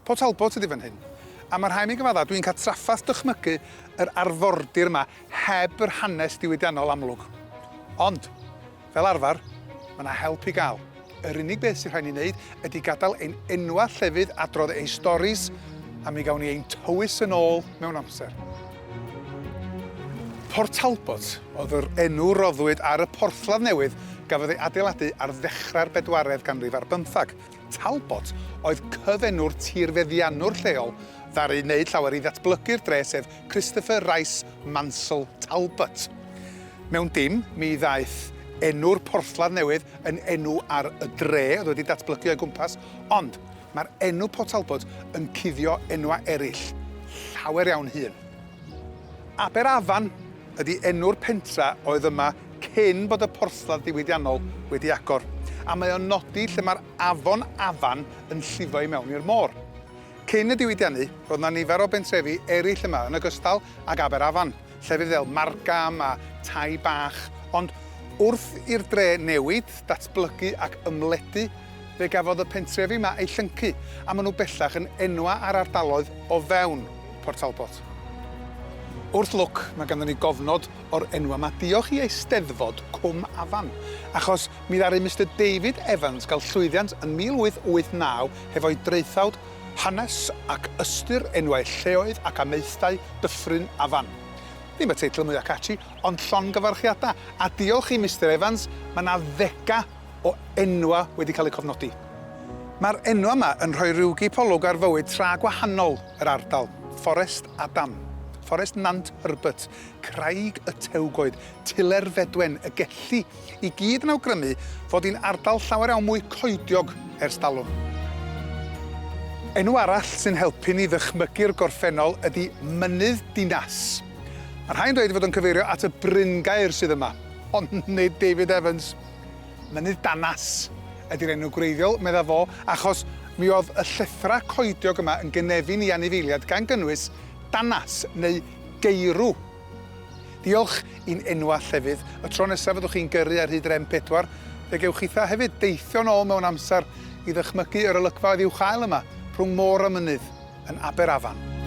Port Talbot ydi fan hyn. A ma' rhai' mi gyfadda, dwi'n cael trafferth dychmygu yr arfordir yma heb yr hanes diwydiannol amlwg. Ond, fel arfer, mae 'na help i gael. Yr unig beth sy'n rhaid ni wneud ydy gadael ein enwau llefydd adrodd eu storis a mi gawn ni ein tywys yn ôl mewn amser. Port Talbot oedd yr enw roddwyd ar y porthladd newydd gafodd ei adeiladu ar ddechrau'r bedwaredd ganrif ar bymthag. Talbot oedd cyfenw'r tirfeddiannwr lleol ddaru wneud llawer i ddatblygu'r dre sef Christopher Rice Mansel Talbot. Mewn dim, mi ddaeth enw'r porthladd newydd yn enw ar y dre oedd wedi datblygu o'i gwmpas, ond mae'r enw Port Talbot yn cuddio enwau eraill, llawer iawn hŷn. Aberafan ydy enw'r pentra oedd yma cyn bod y porthladd diwydiannol wedi agor, a mae o'n nodi lle mae'r afon Afan yn llifo i mewn i'r môr. Cyn y diwydiannu, roedd 'na nifer o bentrefi eraill yma yn ogystal ag Aberafan, llefydd fel Margam a Tai Bach, ond wrth i'r dre newid, datblygu ac ymledu, fe gafodd y pentrefi 'ma eu llyncu, a maen nhw bellach yn enwau ar ardaloedd o fewn Port Talbot. Wrth lwc, mae ganddon ni gofnod o'r enwau 'ma diolch i Eisteddfod Cwm Afan, achos mi ddaru Mister David Evans gael llwyddiant yn 1889 hefo'i draethawd Hanes ac Ystyr Enwau Lleoedd ac Amaethdai Dyffryn Afan. Ddim y teitl mwya catchy, ond llongyfarchiadau, a diolch i Mister Evans, mae 'na ddegau o enwau wedi cael eu cofnodi. Mae'r enwau yma yn rhoi rhyw gipolwg ar fywyd tra gwahanol yr ardal, Fforest Adam, Fforest Nant Herbert, Craig y Tewgoed, Tiler Fedwen, y Gelli, i gyd yn awgrymu fod hi'n ardal llawer iawn mwy coediog ers talwm. Enw arall sy'n helpu ni ddychmygu'r gorffennol ydy Mynydd Dinas. Mae rhai'n dweud ei fod o'n cyfeirio at y bryngaer sydd yma, ond nid David Evans. Mynydd Danas ydy'r enw gwreiddiol, medda fo, achos mi oedd y llethrau coediog yma yn gynefin i anifeiliaid gan gynnwys danas neu geirw. Diolch i'n enwau llefydd, y tro nesaf fyddwch chi'n gyrru ar hyd yr M4, fe gewch chitha hefyd deithio'n ôl mewn amser i ddychmygu yr olygfa oedd i'w chael yma, rhwng môr a mynydd, yn Aberafan.